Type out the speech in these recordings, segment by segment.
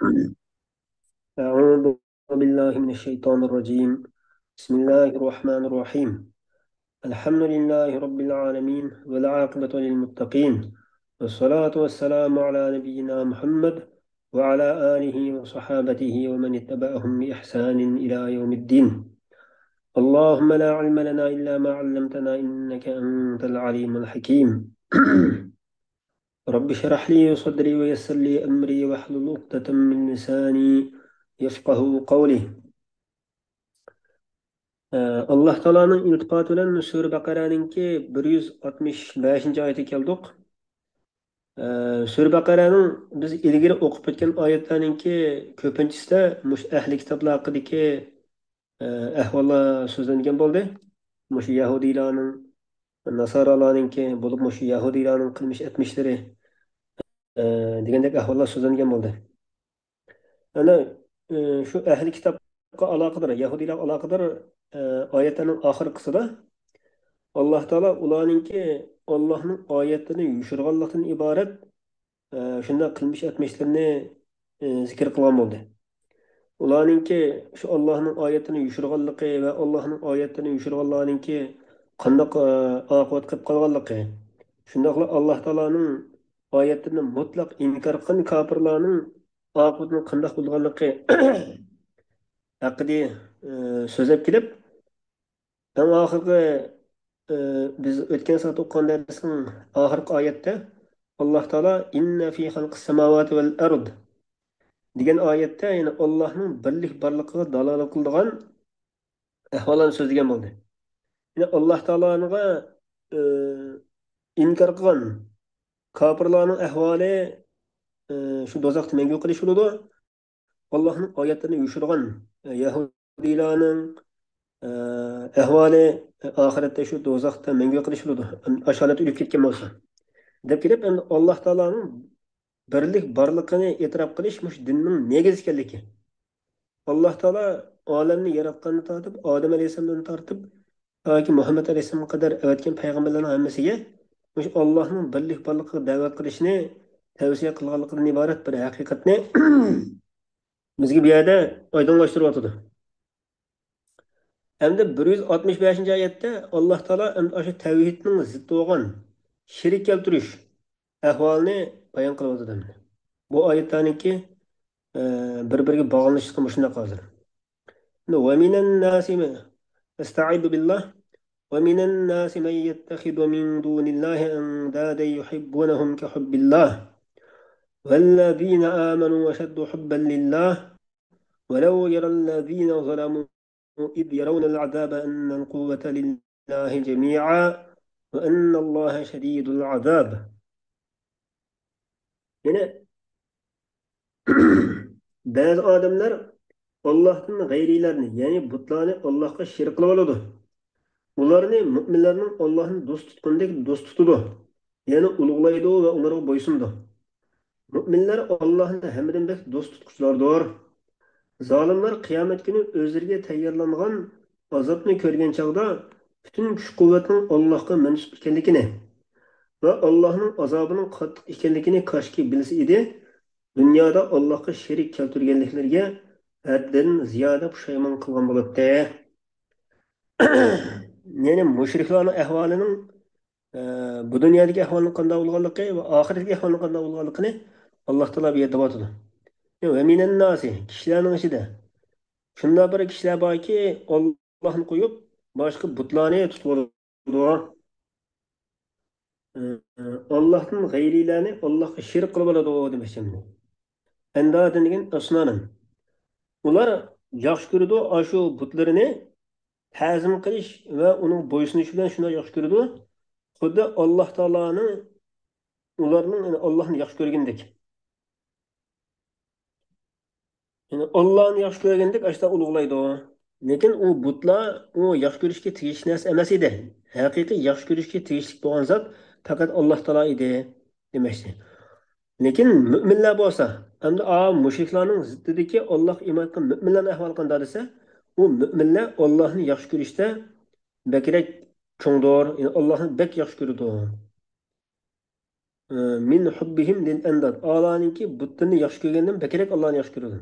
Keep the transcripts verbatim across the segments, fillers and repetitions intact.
أعوذ بالله من الشيطان الرجيم. بسم الله الرحمن الرحيم. الحمد لله رب العالمين، والعاقبة للمتقين، والصلاة والسلام على نبينا محمد وعلى آله وصحابته ومن اتبعهم بإحسان إلى يوم الدين. اللهم لا علم لنا إلا ما علمتنا إنك أنت العليم الحكيم. رب اشرح لي صدري ويسر لي أمري واحلل عقدة من لساني يفقهوا قولي. ئاللاھ تائالانىڭ ئىلتىپاتى بىلەن سۈرە بەقەرەنىڭكى بىر يۈز ئاتمىش بەشىنچى ئايىتىگە كەلدۇق. سۈرە بەقەرەنىڭ بىز ئىلگىرى ئوقۇپ ئۆتكەن ئايەتلەرنىڭكى كۆپىنچىسىدە مۇشۇ ئەھلى كىتابلار ھەققىدىكى ئەھۋاللار سۆزلەنگەن بولدى. مۇشۇ يەھۇدىيلارنىڭ، ناسارالارنىڭكى، بولۇپ مۇشۇ يەھۇدىيلارنىڭ قىلمىش ئەتمىشلىرى دېگەندەك ئەھۋاللار سۆزلەنگەن بولدى. ئەنە شۇ ئەھلى كىتابقا ئالاقىدار، يەھۇدىيلارغا ئالاقىدار ئايەتلەرنىڭ ئاخىرقىسىدا ئاللاھ تائالا ئۇلارنىڭكى ئاللاھنىڭ ئايەتلىرىنى يوشۇرغانلىقتىن ئىبارەت شۇنداق قىلمىش ئەتمىشلىرىنى زىكىر قىلغان بولدى. ئۇلارنىڭكى شۇ ئاللاھنىڭ ئايەتلىرىنى يوشۇرغانلىقى ۋە ئاللاھنىڭ ئايەتلىرىنى يوشۇرغانلارنىڭكى قانداق ئاقىۋەت قىلىپ قالغانلىقى، شۇنداقلا ئاللاھ تائالانىڭ ئايەتلىرىنى مۇتلەق ئىنكار قىلغان كاپىرلارنىڭ ئاقىۋىتىنىڭ قانداق بولىدىغانلىقى ھەققىدە سۆزلەپ كېلىپ، ئەڭ ئاخىرقى، بىز ئۆتكەن سائەت ئوقۇغان دەرسنىڭ ئاخىرقى ئايەتتە ئاللاھ تائالا «إن في خلق السماوات والأرض» دېگەن ئايەتتە، يەنى ئاللاھنىڭ بىرلىك بارلىقىغا دالالەت قىلىدىغان ئەھۋاللارنى سۆزلىگەن بولدى. يەنى ئاللاھ تائالانىڭغا ئىنكار قىلغان كاپىرلارنىڭ ئەھۋالى شۇ دوزاختا مەڭگۈ قېلىش بولىدۇ. ئاللاھنىڭ ئايەتلىرىنى يوشۇرغان يەھۇدىيلارنىڭ ئەھۋالى ئاخىرەتتە شۇ دوزاختا مەڭگۈ قېلىش بولىدۇ. ئاشۇ ھالەتتە ئۆلۈپ كەتكەن بولسا، دەپ كېلىپ، ئەمدى ئاللاھ تائالانىڭ بىرلىك بارلىقىنى ئېتىراپ قىلىش مۇشۇ دىننىڭ نېگىزى ئىكەنلىكى. ئاللاھ تائالا ئالەمنى ياراتقاندىن تارتىپ، ئادەم ئەلەيھىسسالامدىن تارتىپ ياكى مۇھەممەد ئەلەيھىسسالامغا قەدەر ئەۋەتكەن پەيغەمبەرلەرنىڭ ھەممىسىگە مۇشۇ ئاللاھنىڭ بىرلىك بارلىقىغا دەۋەت قىلىشنى تەۋسىيە قىلغانلىقىدىن ئىبارەت بىر ھەقىقەتنى بىزگە بۇ يەردە ئايدىڭلاشتۇرۇۋاتىدۇ. ئەمدى بىر يۈز ئاتمىش بەشىنچى ئايەتتە ئاللاھ تائالا ئەمدى ئاشۇ تەۋھىدنىڭ زىتى بولغان شېرىك كەلتۈرۈش ئەھۋالىنى بايان قىلىۋاتىدۇ. بۇ ئايەتلەرنىڭكى بىر-بىرىگە باغلىنىشلىقى مۇشۇنداق ھازىر. ومن الناس من، أستعيذ بالله. ومن الناس من يتخذ من دون الله أندادا يحبونهم كحب الله والذين آمنوا أشد حبا لله ولو يرى الذين ظلموا إذ يرون العذاب أن القوة لله جميعا وأن الله شديد العذاب. يەنى بەزى ئادەملەر ئاللاھتىن غەيرىيلەرنى، يەنى بۇتلارنى ئاللاھقا شېرىك قىلىۋالىدۇ. ئۇلارنى مۆمىنلەرنىڭ ئاللاھنى دوست تۇتقىنىدەك دوست تۇتىدۇ، يەنى ئۇلۇغلايدۇ ۋە ئۇلارغا بويسۇنىدۇ. مۆمىنلەر ئاللاھنى ھەممىدىن بەك دوست تۇتقۇچىلاردۇر. زالىملار قىيامەت كۈنى ئۆزلىرىگە تەييارلانغان ئازابنى كۆرگەن چاغدا پۈتۈن كۈچ-قۇۋۋەتنىڭ ئاللاھقا مەنسۇپ ئىكەنلىكىنى ۋە ئاللاھنىڭ ئازابىنىڭ قاتتىق ئىكەنلىكىنى كاشكى بىلسە ئىدى، دۇنيادا ئاللاھقا شېرىك كەلتۈرگەنلىكلىرىگە ھەددىدىن زىيادە پۇشايمان قىلغان بولاتتى. يەنى مۇشرىكلارنىڭ ئەھۋالىنىڭ، ئە، بۇ دۇنيادىكى ئەھۋالنىڭ قانداق بولغانلىقى ۋە ئاخىرەتتىكى ئەھۋالنىڭ قانداق بولغانلىقىنى ئاللاھ تائالا بۇ يەردە دەۋاتىدۇ. يەنى ومن الناس، كىشىلەرنىڭ ئىچىدە شۇنداق بىر كىشىلەر باركى، ئاللاھنى قويۇپ، باشقا بۇتلارنى تۇتۇۋالىدۇ. ئاللاھتىن غەيرىيلەرنى ئاللاھقا شېرىك قىلىۋالىدۇ دېمەكچى. ئەندادىن دېگەن ئەسنامەن. ئۇلار ياخشى كۆرىدۇ ئاشۇ بۇتلىرىنى، تەزىم قىلىش ۋە ئۇنىڭ بويسۇنۇشى بىلەن شۇنداق ياخشى كۆرىدۇ. خۇددى ئاللاھ تائالانىڭ ئۇلارنىڭ، يەنى ئاللاھنى ياخشى كۆرگىنىدەك. يەنى ئاللانى ياخشى كۆرگەندەك ئاشۇنداق ئۇلۇغلايدۇ. لېكىن ئۇ بۇتلار ئۇ ياخشى كۆرۈشكە تېگىشلىك نەرسە ئەمەس ئىدى. ھەقىقىي ياخشى كۆرۈشكە تېگىشلىك بولغان زات پەقەت ئاللاھ تائالا ئىدى دېمەكچى. لېكىن مۆمىنلەر بولسا، ئەمدى ئا مۇشرىكلارنىڭ زىتىدىكى ئاللاھقا ئىمان ئېيتقان مۆمىنلەرنىڭ ئەھۋالى قانداق دېسە، ئۇ مۆمىنلەر ئاللاھنى ياخشى كۆرۈشتە بەكرەك چوڭدۇر، يەنى ئاللاھنى بەك ياخشى كۆرىدۇ. مىن ھۇببىھىم لىل ئەنداد. ئالانىڭكى بۇتلىرىنى ياخشى كۆرگەندىن بەكرەك ئاللانى ياخشى كۆرىدۇ.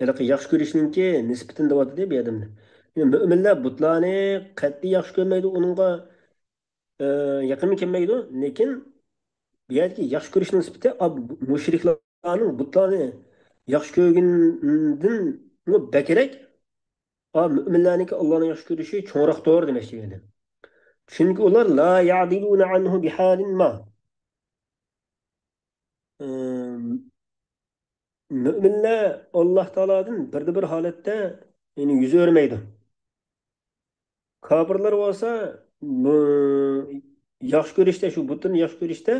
ھېلىقى ياخشى كۆرۈشنىڭكى نىسبىتىنى دەۋاتىدۇ بۇ يەردە. يەنى مۆمىنلەر بۇتلارنى قەتئىي ياخشى كۆرمەيدۇ، ئۇنىڭغا، ئە، يېقىنمۇ كەلمەيدۇ. لېكىن بۇ يەردىكى ياخشى كۆرۈشنىڭ نىسبىتى، ئا، مۇشرىكلارنىڭ بۇتلارنى ياخشى كۆرگىنىدىنمۇ بەكرەك، ئا، مۆمىنلەرنىڭكى ئاللانى ياخشى كۆرۈشى چوڭراقتۇر دېمەكچى ئىدى. چۈنكى ئۇلار لا يەدىلۇنە ئەنھۇ بىھالىن ما. ئىم، مۆمىنلەر ئاللا تائالادىن بىردە بىر ھالەتتە، يەنى يۈز ئۆرمەيدۇ. كاپىرلار بولسا، بۇ ياخشى كۆرۈشتە، شۇ بۇتلىرىنى ياخشى كۆرۈشتە،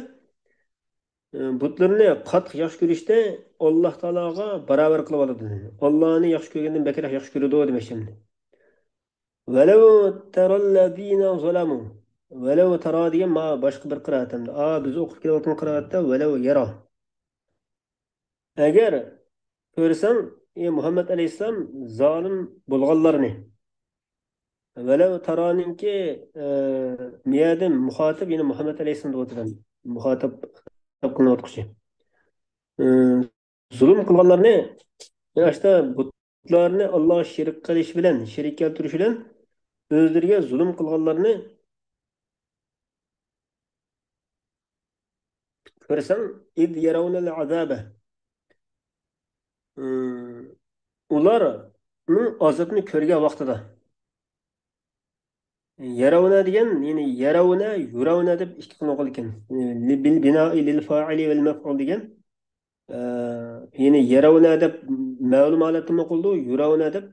ئى، بۇتلىرىنى قاتتىق ياخشى كۆرۈشتە ئاللا تائالاغا باراۋەر قىلىۋالىدۇ. ئاللانى ياخشى كۆرگەندىن بەكرەك ياخشى كۆرىدۇ دېمەكچى. ۋەلەۋ تەرەللەزىنە زەلەمۇ. ۋەلەۋ تەرا دېگەن ما باشقا بىر قىرائەت ئەمدى. ئا، بىز ئوقۇپ كېلىۋاتقان قىرائەتتە ۋەلەۋ يەرا. ئەگەر كۆرسەڭ، ئى مۇھەممەد ئەلەيھىسسالام، زالىم بولغانلارنى. ۋەلەۋ تارانىڭكى، ئە، مۇيەدىن مۇخاتىب، يەنى مۇھەممەد ئەلەيھىسسالام دەۋاتىدۇ. مۇخاتىب، خىتاب قىلىنىۋاتقۇچى. ئە، زۇلۇم قىلغانلارنى، يەنى ئاشتا بۇتلارنى ئاللاغا شېرىك قىلىش بىلەن، شېرىك كەلتۈرۈش بىلەن ئۆزلىرىگە زۇلۇم قىلغانلارنى كۆرسەڭ، ئىز يەرەۋنەل ئازابە. ئۇلارنىڭ ئازابنى كۆرگەن ۋاقتىدا. يەرەۋنە دېگەن، يەنى يەرەۋنە، يۇرەۋنە دەپ ئىككى خىل ئوقۇلىدىكەن. بىل بىنائى لىل فائىلى ۋەل مەفئۇل دېگەن. ئە، يەنى يەرەۋنە دەپ مەلۇم ھالەتتىمۇ ئوقۇلىدۇ، يۇرەۋنە دەپ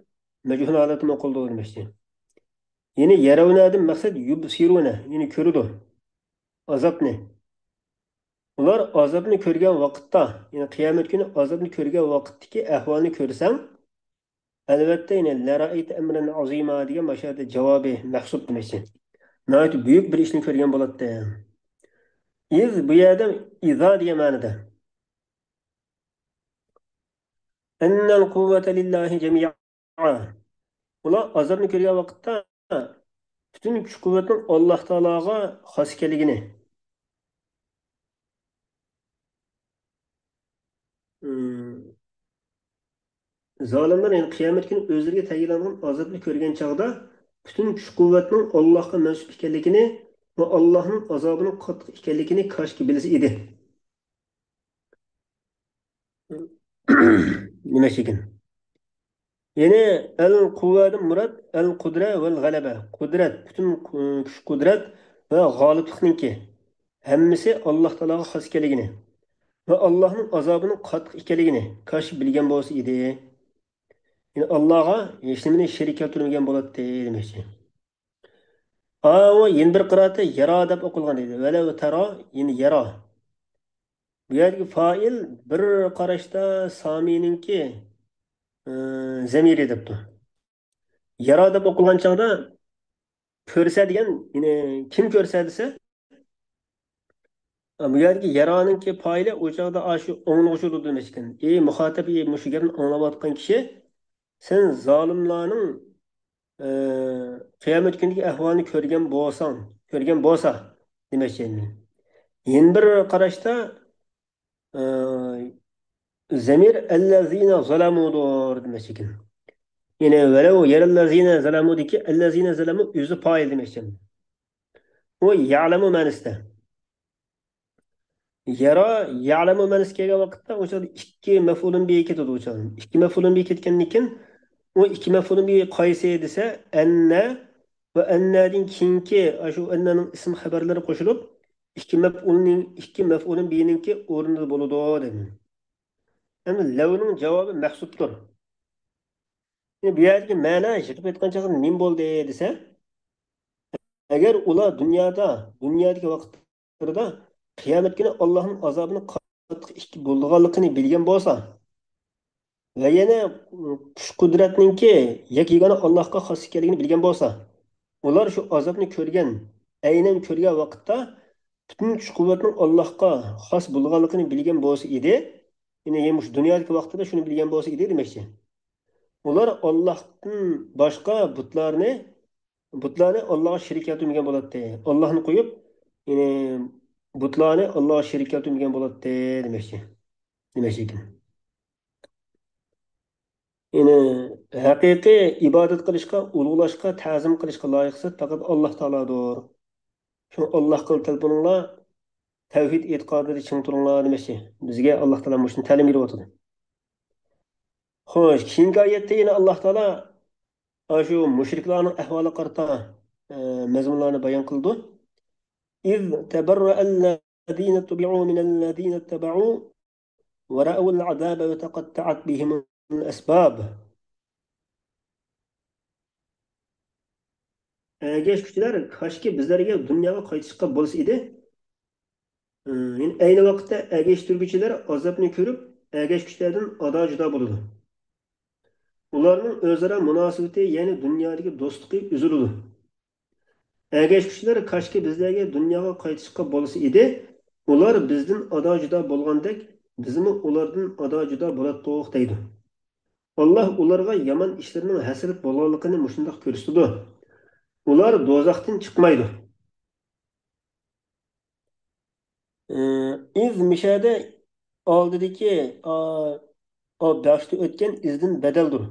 مەجھۇل ھالەتتىمۇ ئوقۇلىدۇ دېمەكچى. يەنى يەرەۋنەدىن مەقسەت يۇبسىرۇنە، يەنى كۆرىدۇ. ئازابنى. ئۇلار ئازابنى كۆرگەن ۋاقىتتا، يەنى قىيامەت كۈنى ئازابنى كۆرگەن ۋاقىتتىكى ئەھۋالنى كۆرسەڭ، ئەلۋەتتە، يەنى لەرائەيتە ئەمرەن ئازىما دېگەن ماشۇ يەردە جاۋابى مەھسۇپ دېمەكچى. ناھايىتى بۈيۈك بىر ئىشنى كۆرگەن بولاتتى. ئىز بۇ يەردە ئىزا دېگەن مەنىدە. ئەننەل قۇۋۋەتە لىللاھى جەمىئا. ئۇلار ئازابنى كۆرگەن ۋاقىتتا پۈتۈن كۈچ-قۇۋۋەتنىڭ ئاللا تائالاغا خاس ئىكەنلىكىنى، ئىم، زالىملار، يەنى قىيامەت كۈنى ئۆزلىرىگە تەييارلانغان ئازابنى كۆرگەن چاغدا پۈتۈن كۈچ-قۇۋۋەتنىڭ ئاللاغا مەنسۇپ ئىكەنلىكىنى ۋە ئاللاھنىڭ ئازابىنىڭ قاتتىق ئىكەنلىكىنى كاشكى بىلسە ئىدى. نېمىشىكىن؟ يەنى ئەل قۇۋۋەدىن مۇراد ئەل قۇدرە ۋەل غەلەبە. قۇدرەت، پۈتۈن كۈچ-قۇدرەت ۋە غالىبلىقنىڭكى ھەممىسى ئاللا تائالاغا خاس ئىكەنلىكىنى ۋە ئاللانىڭ ئازابىنىڭ قاتتىق ئىكەنلىكىنى كاشكى بىلگەن بولسا ئىدى. يەنى ئاللاغا ھېچنېمىنى شېرىك كەلتۈرمىگەن بولاتتى دېمەكچى. ئاۋۇ يەنە بىر قىرائەتتە يەرا دەپ ئوقۇلغان ئىدى. ۋەلەۋ تەرا، يەنى يەرا. بۇ يەردىكى فائىل بىر قاراشتا سامىنىڭكى، ئى، زەمىرى دەپتۇ. يەرا دەپ ئوقۇلغان چاغدا كۆرسە دېگەن، يەنى كىم كۆرسە دېسە، بۇ يەردىكى يەرانىڭكى پائىلى ئۇ چاغدا ئاشۇ ئاڭلىغۇچى دېمەكچىكەن. ئى مۇخاتەپ، ئى مۇشۇ گەپنى ئاڭلاۋاتقان كىشى، سەن زالىملارنىڭ، ئى، قىيامەت كۈنىدىكى ئەھۋالىنى كۆرگەن بولساڭ، كۆرگەن بولسا دېمەكچى. يەنە بىر قاراشتا، ئى، زەمىر ئەللەزىنە زەلەمۇدۇر دېمەكچىكەن. يەنى ۋەلەۋ يەرەللەزىنە زەلەمۇدىكى ئەللەزىنە زەلەمۇ ئۆزى پائىل دېمەكچى. ئۇ يەلەمۇ مەنىسىدە. يەرا، يەلەمۇ مەنىسىگە كەلگەن ۋاقىتتا ئۇ چاغدا ئىككى مەفئۇلۇن بىھى كېتىدۇ ئۇ چاغدا. ئىككى مەفئۇلۇن بىھى كەتكەندىن كېيىن ئۇ ئىككى مەفئۇلۇن بىھى قايسى دېسە، ئەننە ۋە ئەننەدىن كېيىنكى ئاشۇ ئەننەنىڭ ئىسىم خەبەرلىرى قوشۇلۇپ، ئىككى مەفئۇلنىڭ، ئىككى مەفئۇلۇن بىھىنىڭكى ئورنىدا بولىدۇ دەيمەن. ئەمدى لەۋنىڭ جاۋابى مەھسۇپتۇر. بۇ يەردىكى مەنە يىغىپ ئېيتقان چاغدا نېمە بولدى دېسە، ئەگەر ئۇلار دۇنيادا، دۇنيادىكى ۋاقىتلىرىدا قىيامەت كۈنى ئاللاھنىڭ ئازابىنىڭ قاتتىق ئىككى بولىدىغانلىقىنى بىلگەن بولسا ۋە يەنە كۈچ-قۇدرەتنىڭكى يەككە-يېگانە ئاللاھقا خاس ئىكەنلىكىنى بىلگەن بولسا، ئۇلار شۇ ئازابنى كۆرگەن، ئەينەن كۆرگەن ۋاقىتتا پۈتۈن كۈچ-قۇۋۋەتنىڭ ئاللاھقا خاس بولىدىغانلىقىنى بىلگەن بولسا ئىدى، يەنى مۇشۇ دۇنيادىكى ۋاقتىدا شۇنى بىلگەن بولسا ئىدى دېمەكچى. ئۇلار ئاللاھتىن باشقا بۇتلارنى، بۇتلارنى ئاللاغا شېرىك كەلتۈرمىگەن بولاتتى. ئاللاھنى قويۇپ، يەنى بۇتلارنى ئاللاغا شېرىك كەلتۈرمىگەن بولاتتى دېمەكچى. دېمەكچى ئىكەن. يەنى ھەقىقىي ئىبادەت قىلىشقا، ئۇلۇغلاشقا، تەزىم قىلىشقا لايىق زات پەقەت ئاللا تائالادۇر. شۇڭا ئاللاغا تەلپۈنۈڭلار، تەۋھىد ئېتىقادىدا چىڭ تۇرۇڭلار دېمەكچى. بىزگە ئاللا تائالا مۇشۇنى تەلىم بېرىۋاتىدۇ. خوش، كېيىنكى ئايەتتە يەنە ئاللا تائالا ئاشۇ مۇشرىكلارنىڭ ئەھۋالىغا قارىتا، ئە، مەزمۇنلارنى بايان قىلىدۇ. إذ تبرأ الذين اتبعوا من الذين اتبعوا ورأوا العذاب وتقطعت بهم الأسباب. ئەگەشكۈچىلەر كاشكى بىزلەرگە دۇنياغا قايتىشقا بولسا ئىدى. يەنى ئەينى ۋاقىتتا ئەگەشتۈرگۈچىلەر ئازابنى كۆرۈپ، ئەگەشكۈچىلەردىن ئادا-جۇدا بولىدۇ. ئۇلارنىڭ ئۆزئارا مۇناسىۋىتى، يەنى دۇنيادىكى دوستلۇقى ئۈزۈلىدۇ. ئەگەشكۈچىلەر كاشكى بىزلەرگە دۇنياغا قايتىشقا بولسا ئىدى، ئۇلار بىزدىن ئادا-جۇدا بولغاندەك، بىزمۇ ئۇلاردىن ئادا-جۇدا بولاتتۇق دەيدۇ. ئاللا ئۇلارغا يامان ئىشلىرىنىڭ ھەسرەت بولغانلىقىنى مۇشۇنداق كۆرسىتىدۇ. ئۇلار دوزاختىن چىقمايدۇ. ئىز مىشەدە ئالدىدىكى، ئا، ئا، باشتا ئۆتكەن ئىزدىن بەدەلدۇر.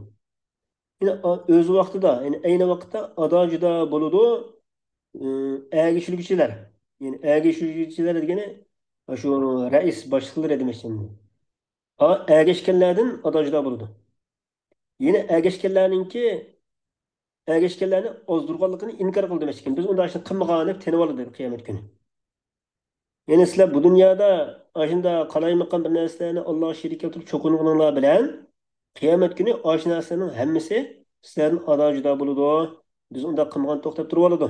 يەنى، ئا، ئۆز ۋاقتىدا، يەنى ئەينى ۋاقىتتا ئادا-جۇدا بولىدۇ، ئە، ئەگىشىلگۈچىلەر. يەنى ئەگىشىلگۈچىلەر دېگىنى شۇ رەئىس باشلىقلىرى دېمەكچى. ئا، ئەگەشكەنلەردىن ئادا-جۇدا بولىدۇ. يەنى ئەگەشكەنلەرنىڭكى، ئەگەشكەنلەرنى ئازدۇرغانلىقىنى ئىنكار قىلدى دېمەكچىكەن. بىز ئۇنداق ئىشنى قىلمىغان دەپ تېنىۋالىدۇ دەيدۇ قىيامەت كۈنى. يەنى سىلەر بۇ دۇنيادا ئاشۇنداق قالايمىقان بىر نەرسىلەرنى ئاللاغا شېرىك كەلتۈرۈپ چوقۇنغىنىڭلار بىلەن قىيامەت كۈنى ئاشۇ نەرسىلەرنىڭ ھەممىسى سىلەردىن ئادا-جۇدا بولىدۇ. بىز ئۇنداق قىلمىغانتۇق دەپ تۇرۇۋالىدۇ.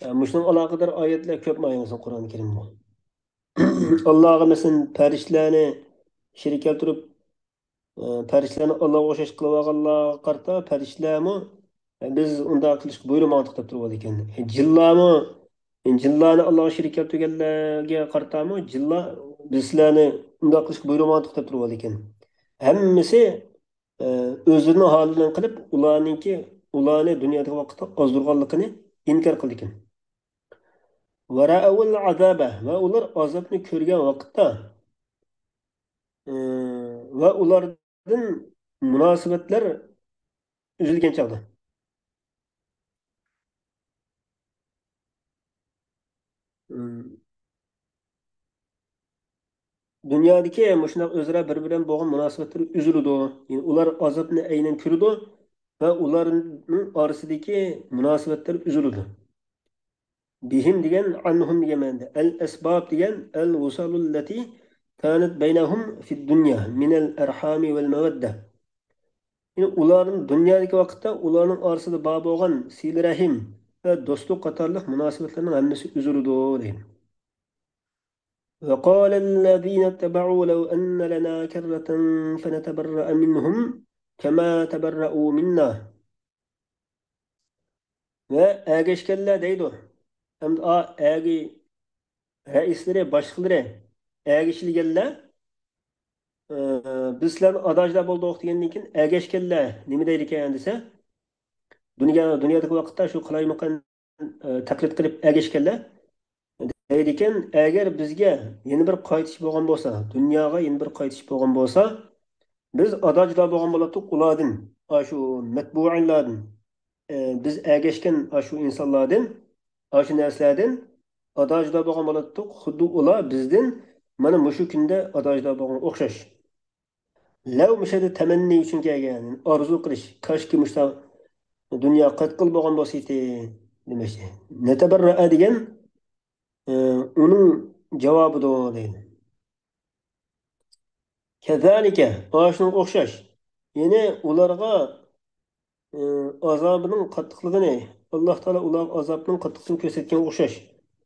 ئە، مۇشۇنىڭغا ئالاقىدار ئايەتلەر كۆپ مايىڭسىن قۇرئان كەرىمدە. ئاللاغا مەسىلەن پەرىشتىلەرنى شېرىك كەلتۈرۈپ، ئە، پەرىشتىلەرنى ئاللاغا ئوخشاش قىلىۋالغانلارغا قارىتا پەرىشتىلەرمۇ، ئە، بىز ئۇنداق قىلىشقا بۇيرۇمىغانتۇق دەپ تۇرۇۋالىدىكەن. ئە، جىنلارمۇ، ئە، جىنلارنى ئاللاغا شېرىك كەلتۈرگەنلەرگە قارىتامۇ جىنلار، بىز سىلەرنى ئۇنداق قىلىشقا بۇيرۇمىغانتۇق دەپ تۇرۇۋالىدىكەن. ھەممىسى ئۆزلىرىنىڭ ھالى بىلەن قىلىپ، ئۇلارنىڭكى، ئۇلارنى دۇنيادىكى ۋاقىتتا ئازدۇرغانلىقىنى ئىنكار قىلىدىكەن. ۋەرەئەۋۇل ئازابە، ۋە ئۇلار ئازابنى كۆرگەن ۋاقىتتا، ئى، ۋە ئۇلاردىن مۇناسىۋەتلەر ئۈزۈلگەن چاغدا. ئى، دۇنيادىكى مۇشۇنداق ئۆزئارا بىر-بىرى بىلەن بولغان مۇناسىۋەتلىرى ئۈزۈلىدۇ. يەنى ئۇلار ئازابنى ئەينەن كۆرىدۇ ۋە ئۇلارنىڭ ئارىسىدىكى مۇناسىۋەتلەر ئۈزۈلىدۇ. بىھىم دېگەن، ئەنھۇم دېگەن مەنىدە. ئەل ئەسباب دېگەن، ئەل ۋۇسۇلۇللەتى كانەت بەينەھۇم فىد دۇنيا مىنەل ئەرھامى ۋەل مەۋەددە. يەنى ئۇلارنىڭ دۇنيادىكى ۋاقىتتا ئۇلارنىڭ ئارىسىدا بار بولغان سىلە رەھىم ۋە دوستلۇق قاتارلىق مۇناسىۋەتلەرنىڭ ھەممىسى ئۈزۈلىدۇ دەيدۇ. وقال الذين اتبعوا لو أن لنا كرة فنتبرأ منهم كما تبرأوا منا. ۋە ئەگەشكەنلەر دەيدۇ. ئەمدى ئا-، ئەگى رەئىسلىرى، باشلىقلىرى ئەگىشىلگەنلەر، ئى، بىز سىلەرنى ئادا-جۇدا بولدۇق دېگەندىن كېيىن ئەگەشكەنلەر نېمە دەيدىكەن دېسە، دۇنيا، دۇنيادىكى ۋاقىتتا شۇ قالايمىقان ئى، تەقلىد قىلىپ ئەگەشكەنلەر دەيدىكەن، ئەگەر بىزگە يەنە بىر قايتىش بولغان بولسا، دۇنياغا يەنە بىر قايتىش بولغان بولسا، بىز ئادا-جۇدا بولغان بولاتتۇق ئۇلاردىن، ئاشۇ مەتبۇئىنلاردىن، ئى، بىز ئەگەشكەن ئاشۇ ئىنسانلاردىن، ئاشۇ نەرسىلەردىن ئادا-جۇدا بولغان بولاتتۇق، خۇددى ئۇلار بىزدىن مانا مۇشۇ كۈندە ئادا-جۇدا بولغانغا ئوخشاش. لەۋ مۇشۇ يەردە تەمەننى ئۈچۈن كەلگەن، ئارزۇ قىلىش، كاشكى مۇشۇ دۇنيا قايتقىلى بولغان بولسىتى دېمەكچى. نەتەبەررەئە دېگەن، ئى، ئۇنىڭ جاۋابىدۇر دەيدۇ. كەزالىكە، ئاشۇنىڭغا ئوخشاش. يەنى ئۇلارغا ئى، ئازابىنىڭ قاتتىقلىقىنى، ئاللا تائالا ئۇلارغا ئازابنىڭ قاتتىقلىقىنى كۆرسەتكەنگە ئوخشاش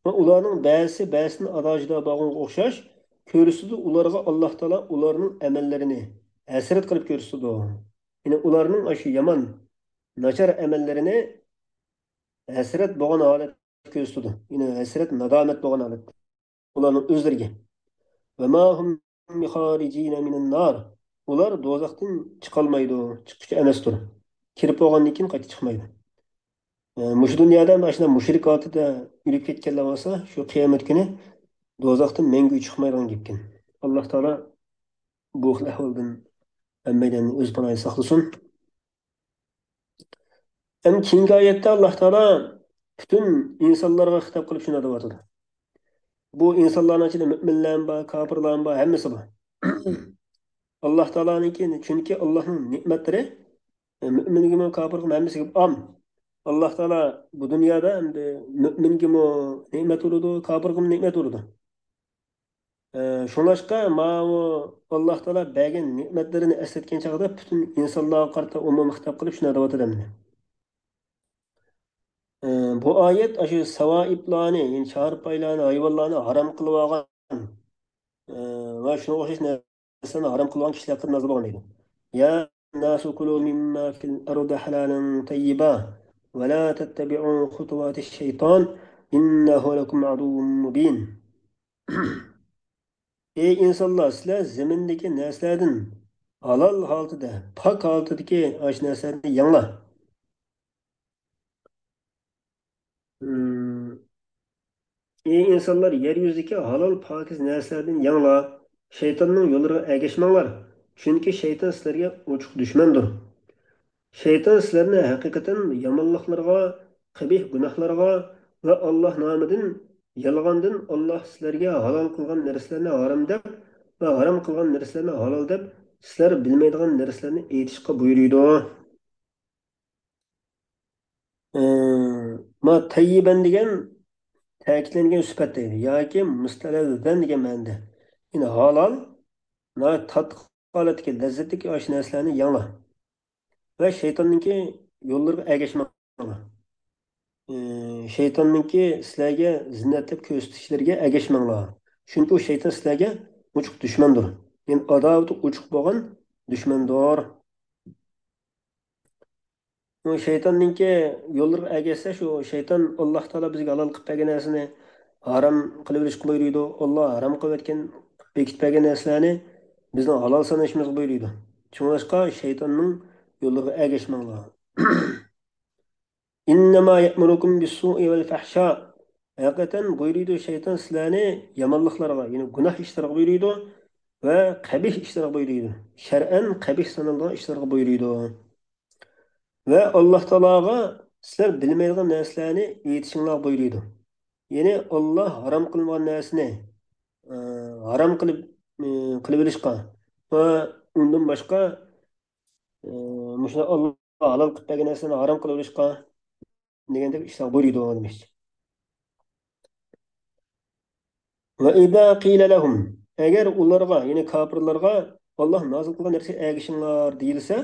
ۋە ئۇلارنىڭ بەزىسى بەزىسىدىن ئادا-جۇدا بولغانغا ئوخشاش كۆرسىتىدۇ ئۇلارغا ئاللا تائالا ئۇلارنىڭ ئەمەللىرىنى ھەسرەت قىلىپ كۆرسىتىدۇ. يەنى ئۇلارنىڭ ئاشۇ يامان، ناچار ئەمەللىرىنى ھەسرەت بولغان ھالەتتە كۆرسىتىدۇ. يەنى ھەسرەت، نادامەت بولغان ھالەتتە. ئۇلارنىڭ ئۆزلىرىگە. وما هم بخارجين من النار. ئۇلار دوزاختىن چىقالمايدۇ، چىققۇچى ئەمەستۇر. كىرىپ بولغاندىن كېيىن قايتا چىقمايدۇ. ئە، مۇشۇ دۇنيادا ئاشۇنداق مۇشرىك ھالىتىدە ئۆلۈپ كەتكەنلەر بولسا، شۇ قىيامەت كۈنى دوزاختىن مەڭگۈ چىقمايدىغان گەپكەن. ئاللا تائالا بۇ خىل ئەھۋالدىن ھەممەيلەننى ئۆز پاناھىدا ساقلىسۇن. ھەم كېيىنكى ئايەتتە ئاللا تائالا پۈتۈن ئىنسانلارغا خىتاب قىلىپ شۇنداق دەۋاتىدۇ. بۇ ئىنسانلارنىڭ ئىچىدە مۆمىنلەرمۇ بار، كاپىرلارمۇ بار، ھەممىسى بار. ئاللا تائالانىڭكى، چۈنكى ئاللانىڭ نېمەتلىرى، ئە، مۆمىنگىمۇ، كاپىرغىمۇ، ھەممىسىگە ئام. ئاللا تائالا بۇ دۇنيادا ئەمدى مۆمىنگىمۇ نېمەت بولىدۇ، كاپىرغىمۇ نېمەت بولىدۇ. ئە، شۇڭلاشقا ماۋۇ ئاللا تائالا بەرگەن نېمەتلىرىنى ئەسلەتكەن چاغدا پۈتۈن ئىنسانلارغا قارىتا ئومۇمىي خىتاب قىلىپ شۇنداق دەۋاتىدۇ ئەمدى. ئە، بۇ ئايەت ئاشۇ ساۋائىبلارنى، يەنى چارپايلارنى، ھايۋانلارنى ھارام قىلىۋالغان، ئە، ۋە شۇنىڭغا ئوخشاش نەرسىلەرنى ھارام قىلغان كىشىلەر ھەققىدە نازىل بولغان ئىدى. يا الناس كلوا مما في الأرض حلالا طيبا ولا تتبعوا خطوات الشيطان إنه لكم عدو مبين. ئەي ئىنسانلار، سىلەر زېمىندىكى نەرسىلەردىن ھالال ھالىتىدە، پاك ھالىتىدىكى ئاشۇ نەرسىلەرنى يەڭلار. ئەي ئىنسانلار، يەر يۈزىدىكى ھالال پاكىز نەرسىلەردىن يەڭلار، شەيتاننىڭ يوللىرىغا ئەگەشمەڭلار، چۈنكى شەيتان سىلەرگە ئوچۇق دۈشمەندۇر. شەيتان سىلەرنى ھەقىقەتەن يامانلىقلارغا، قەبىھ گۇناھلارغا ۋە ئاللا نامىدىن يالغاندىن ئاللا سىلەرگە ھالال قىلغان نەرسىلەرنى ھارام دەپ ۋە ھارام قىلغان نەرسىلەرنى ھالال دەپ سىلەر بىلمەيدىغان نەرسىلەرنى ئېيتىشقا بۇيرۇيدۇ. ئى، ما تەييىبەن دېگەن تەكىتلەنگەن سۈپەت دەيدۇ. ياكى مۇستەلەززەن دېگەن مەنىدە. يەنى ھالال، ناھايىتى تاتلىق ھالەتتىكى، لەززەتلىك ئاشۇ نەرسىلەرنى يەڭلار. ۋە شەيتاننىڭكى يوللىرىغا ئەگەشمەڭلار. ئى، شەيتاننىڭكى سىلەرگە زىننەت دەپ كۆرسىتىشلىرىگە ئەگەشمەڭلار. چۈنكى ئۇ شەيتان سىلەرگە ئوچۇق دۈشمەندۇر. يەنى ئاداۋىتى ئوچۇق بولغان دۈشمەندۇر. ئۇ شەيتاننىڭكى يوللىرىغا ئەگەشسە، شۇ شەيتان ئاللا تائالا بىزگە ھالال قىلىپ بەرگەن نەرسىنى ھارام قىلىۋېلىشقا بۇيرۇيدۇ. ئاللا ھارام قىلىۋەتكەن، بېكىتىپ بەرگەن نەرسىلەرنى بىزنىڭ ھالال سانىشىمىزغا بۇيرۇيدۇ. شۇڭلاشقا شەيتاننىڭ يوللىرىغا ئەگەشمەڭلار. إنما يأمركم بالسوء والفحشاء. ھەقىقەتەن بۇيرۇيدۇ شەيتان سىلەرنى يامانلىقلارغا، يەنى گۇناھ ئىشلارغا بۇيرۇيدۇ ۋە قەبىھ ئىشلارغا بۇيرۇيدۇ. شەرئەن قەبىھ سانالىدىغان ئىشلارغا بۇيرۇيدۇ. ۋە ئاللا تائالاغا سىلەر بىلمەيدىغان نەرسىلەرنى ئېيتىشىڭلارغا بۇيرۇيدۇ. يەنى ئاللا ھارام قىلمىغان نەرسىنى، ئى، ھارام قىلىپ، ئى، قىلىۋېلىشقا ۋە ئۇندىن باشقا، ئى، مۇشۇنداق ئاللا ھالال قىلىپ بەرگەن نەرسىلەرنى ھارام قىلىۋېلىشقا دېگەندەك ئىشلارغا بۇيرۇيدۇ دېمەكچى. وإذا قيل لهم، ئەگەر ئۇلارغا، يەنى كاپىرلارغا، ئاللا نازىل قىلغان نەرسىگە ئەگىشىڭلار دېيىلسە،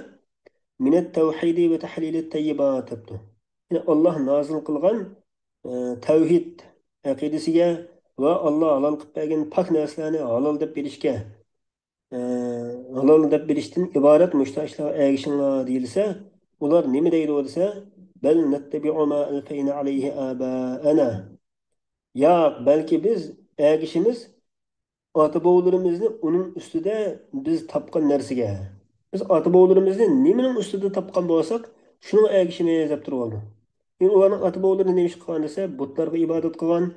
من التوحيد وتحليل الطيبات دەپتۇ. يەنى ئاللا نازىل قىلغان، ئە، تەۋھىد ئەقىدىسىگە ۋە ئاللا ھالال قىلىپ بەرگەن پاك نەرسىلەرنى ھالال دەپ بىلىشكە، ئە، ھالال دەپ بىلىشتىن ئىبارەت مۇشۇنداق ئىشلارغا ئەگىشىڭلار دېيىلسە، ئۇلار نېمە دەيدۇ دېسە، بل نتبع ما ألفينا عليه آباءنا. ياق، بەلكى بىز ئەگىشىمىز ئاتا-بوۋىلىرىمىزنى ئۇنىڭ ئۈستىدە بىز تاپقان نەرسىگە. بىز ئاتا-بوۋىلىرىمىزنى نېمىنىڭ ئۈستىدە تاپقان بولساق، شۇنىڭغا ئەگىشىمىز دەپ تۇرۇۋالىدۇ. ئەمدى ئۇلارنىڭ ئاتا-بوۋىلىرى نېمە ئىش قىلغان دېسە، بۇتلارغا ئىبادەت قىلغان،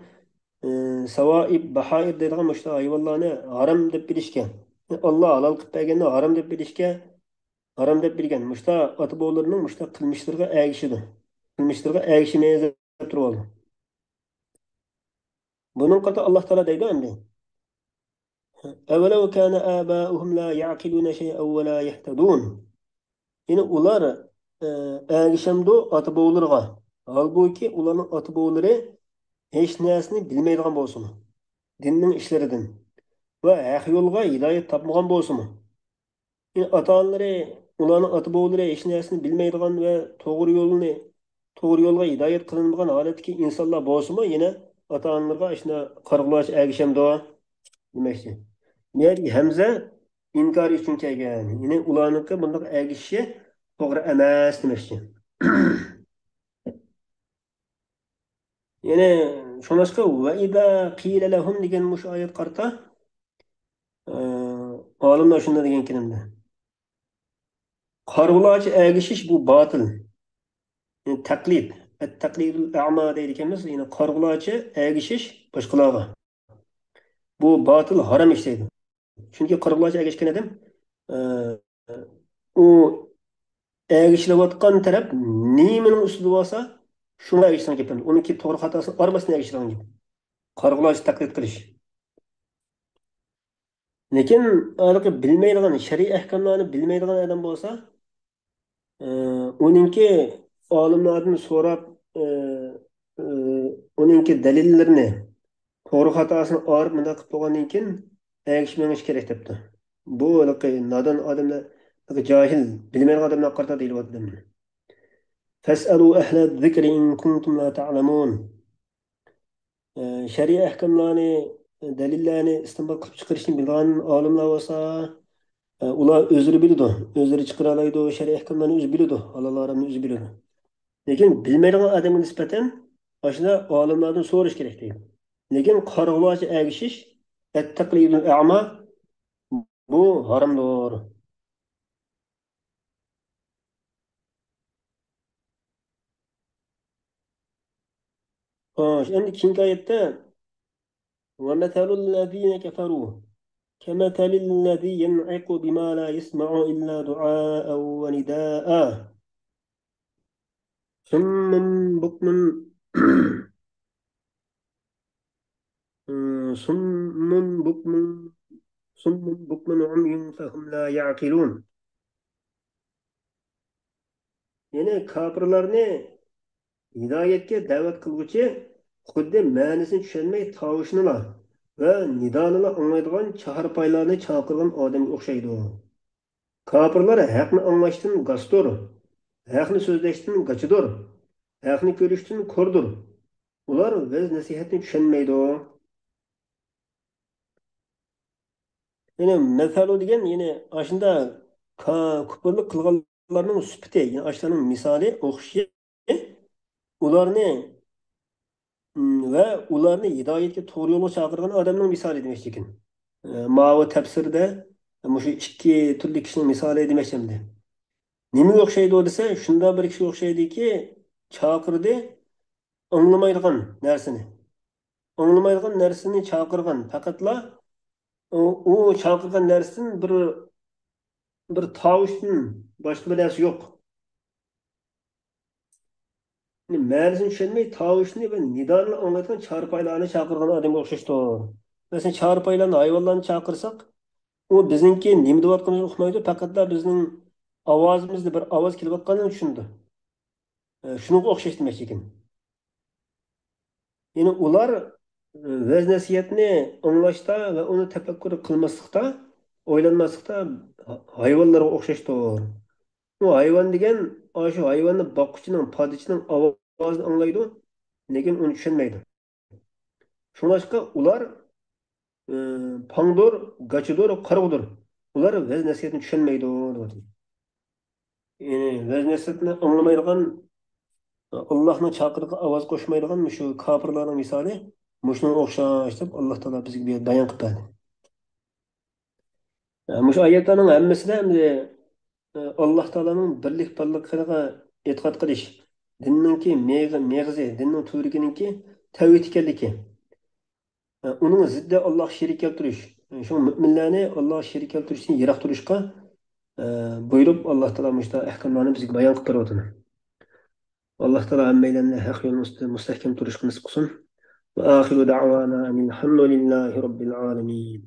ئى، ساۋائىب، بەھائىر دەيدىغان مۇشۇنداق ھايۋانلارنى ھارام دەپ بىلىشكە، ئاللا ھالال قىلىپ بەرگەننى ھارام دەپ بىلىشكە، ھارام دەپ بىلگەن مۇشۇنداق ئاتا-بوۋىلىرىنىڭ مۇشۇنداق قىلمىشلىرىغا ئەگىشىدۇ. قىلمىشلىرىغا ئەگىشىمىز دەپ تۇرۇۋالىدۇ. بۇنىڭغا قارىتا ئاللا تائالا دەيدۇ ئەمدى. أولو كان آباؤهم لا يعقلون شيئا ولا يهتدون. يەنى ئۇلار، ئە، ئەگىشەمدۇ ئاتا-بوۋىلىرىغا؟ ھالبۇكى، ئۇلارنىڭ ئاتا-بوۋىلىرى ھېچ نەرسىنى بىلمەيدىغان بولسىمۇ، دىننىڭ ئىشلىرىدىن ۋە ھەق يولغا ھىدايەت تاپمىغان بولسىمۇ، يەنى ئاتا-ئانىلىرى، ئۇلارنىڭ ئاتا-بوۋىلىرى ھېچ نەرسىنى بىلمەيدىغان ۋە توغرا يولنى، توغرا يولغا ھىدايەت قىلىنمىغان ھالەتتىكى ئىنسانلار بولسىمۇ، يەنە ئاتا-ئانىلىرىغا ئاشۇنداق قارىغۇلارچە ئەگىشەمدۇ؟ دېمەكچى. بۇ يەردىكى ھەمزە ئىنكار ئۈچۈن كەلگەن. يەنى ئۇلارنىڭكى بۇنداق ئەگىشىشى توغرا ئەمەس دېمەكچى. يەنى شۇڭلاشقا، وإذا قيل لهم دېگەن مۇشۇ ئايەتكە قارىتا، ئالىملار شۇنداق دېگەنكەن ئەمدى. قارىغۇلارچە ئەگىشىش بۇ باتىل. يەنى تەقلىد، ئەت-تەقلىدۇل ئەما دەيدىكەنمىز، يەنى قارىغۇلارچە ئەگىشىش باشقىلارغا. بۇ باتىل، ھارام ئىش دەيدۇ. چۈنكى قارىغۇلارچە ئەگەشكەن ئادەم، ئە، ئۇ ئەگىشىلىۋاتقان تەرەپ نېمىنىڭ ئۈستىدە بولسا، شۇڭا ئەگىشىدىغان گەپ. ئۇنىڭكى توغرا خاتاسىنى ئايرىماستىن ئەگىشىدىغان گەپ. قارىغۇلارچە تەقلىد قىلىش. لېكىن ھېلىقى بىلمەيدىغان، شەرئىي ئەھكاملارنى بىلمەيدىغان ئادەم بولسا، ئى، ئۇنىڭكى ئالىملاردىن سوراپ، ئى، ئى، ئۇنىڭكى دەلىللىرىنى، توغرا خاتاسىنى ئايرىپ مۇنداق قىلىپ بولغاندىن كېيىن ئەگىشىپ مېڭىش كېرەك دەپتۇ. بۇ ھېلىقى نادان ئادەملەر، ھېلىقى جاھىل، بىلمەيدىغان ئادەملەرگە قارىتا دېيىلىۋاتىدۇ. فاسألوا أهل الذكر إن كنتم لا تعلمون. ئە، شەرئىي ئەھكاملارنى، دەلىللەرنى ئىستىنبات قىلىپ چىقىرىشنى بىلىدىغان ئالىملار بولسا، ئە، ئۇلار ئۆزلىرى بىلىدۇ، ئۆزلىرى چىقىرالايدۇ، شەرئىي ئەھكاملارنى ئۆزى بىلىدۇ، ھالال ھارامنى ئۆزى بىلىدۇ. لېكىن بىلمەيدىغان ئادەمگە نىسبەتەن ئاشۇنداق ئالىملاردىن سوراش كېرەك دەيدۇ. لېكىن قارىغۇلارچە ئەگىشىش، ئەت-تەقلىدۇل ئەما، بۇ ھارامدۇر. خوش، ئەمدى كېيىنكى ئايەتتە، ومثل الذين كفروا كمثل الذي ينعق بما لا يسمع إلا دعاء ونداء صم بكم صم بكم صم بكم عمي فهم لا يعقلون. يەنى كاپىرلارنى ھىدايەتكە دەۋەت قىلغۇچى خۇددى مەنىسىنى چۈشەنمەي تاۋۇشنىلا ۋە نىدانىلا ئاڭلايدىغان چارپايلارنى چاقىرغان ئادەمگە ئوخشايدۇ. كاپىرلار ھەقنى ئاڭلاشتىن گاستۇر، ھەقنى سۆزلەشتىن گاچىدۇر، ھەقنى كۆرۈشتىن كوردۇر. ئۇلار ۋەز-نەسىھەتنى چۈشەنمەيدۇ. يەنى مەسەلۇ دېگەن، يەنى ئاشۇنداق كا-، كۇپۇرلۇق قىلغانلارنىڭ سۈپىتى، يەنى ئاشۇلارنىڭ مىسالى، ئوخشىشى، ئۇلارنى، م، ۋە ئۇلارنى ھىدايەتكە، توغرا يولغا چاقىرغان ئادەمنىڭ مىسالى دېمەكچىكەن. ئە، ماۋۇ تەپسىردە مۇشۇ ئىككى تۈرلۈك كىشىنىڭ مىسالى دېمەكچى ئەمدى. نېمىگە ئوخشايدۇ دېسە، شۇنداق بىر كىشىگە ئوخشايدۇكى، چاقىردى، ئاڭلىمايدىغان نەرسىنى. ئاڭلىمايدىغان نەرسىنى چاقىرغان. پەقەتلا ئۇ، ئۇ چاقىرغان نەرسىدىن بىر، بىر تاۋۇشتىن باشقا بىر نەرسە يوق. مەنىسىنى چۈشەنمەي، تاۋۇشنى ۋە نىدانى ئاڭلايدىغان چارپايلارنى چاقىرغان ئادەمگە ئوخشاشتۇر. مەسىلەن، چارپايلارنى، ھايۋانلارنى چاقىرساق، ئۇ بىزنىڭكى نېمە دەۋاتقىنىمىزنى ئۇقمايدۇ، پەقەتلا بىزنىڭ ئاۋازىمىزدا بىر ئاۋاز كېلىۋاتقانلىقىنى چۈشىنىدۇ. ئە، شۇنىڭغا ئوخشاش دېمەكچىكەن. يەنى ئۇلار، ئە، ۋەز-نەسىھەتنى ئاڭلاشتا ۋە ئۇنى تەپەككۇر قىلماسلىقتا، ئويلانماسلىقتا ھايۋانلارغا ئوخشاشتۇر. ئۇ ھايۋان دېگەن، ئاشۇ ھايۋاننى باققۇچىنىڭ، پادىچىنىڭ ئاۋازىنى ئاڭلايدۇ، لېكىن ئۇنى چۈشەنمەيدۇ. شۇڭلاشقا ئۇلار، ئى، پاڭدۇر، گاچىدۇر، قارىغۇدۇر. ئۇلار ۋەز-نەسىھەتنى چۈشەنمەيدۇ، دەۋاتىدۇ. يەنى ۋەز-نەسىھەتنى ئاڭلىمايدىغان، ئاللاھنىڭ چاقىرىقىغا ئاۋاز قوشمايدىغان مۇشۇ كاپىرلارنىڭ مىسالى مۇشۇنىڭغا ئوخشاش، دەپ ئاللا تائالا بىزگە بۇ يەردە بايان قىلىپ بەردى. مۇشۇ ئايەتلەرنىڭ ھەممىسىدە ئەمدى، ئاللا تائالانىڭ بىرلىك بارلىقىغا ئېتىقاد قىلىش، دىننىڭكى مېغ-، مېغىزى، دىننىڭ تۈۋرۈكىنىڭكى تەۋھىد ئىكەنلىكى، ئۇنىڭ زىددى ئاللاغا شېرىك كەلتۈرۈش، شۇڭا مۆمىنلەرنى ئاللاغا شېرىك كەلتۈرۈشتىن يىراق تۇرۇشقا، بۇيرۇپ، ئاللا تائالا مۇشۇنداق ئەھكاملارنى بىزگە بايان قىلىپ بېرىۋاتىدۇ. ئاللا تائالا ھەممەيلەننى ھەق يولنىڭ ئۈستىدە مۇستەھكەم تۇرۇشقا نېسىپ قىلسۇن. وآخر دعوانا أن الحمد لله رب العالمين.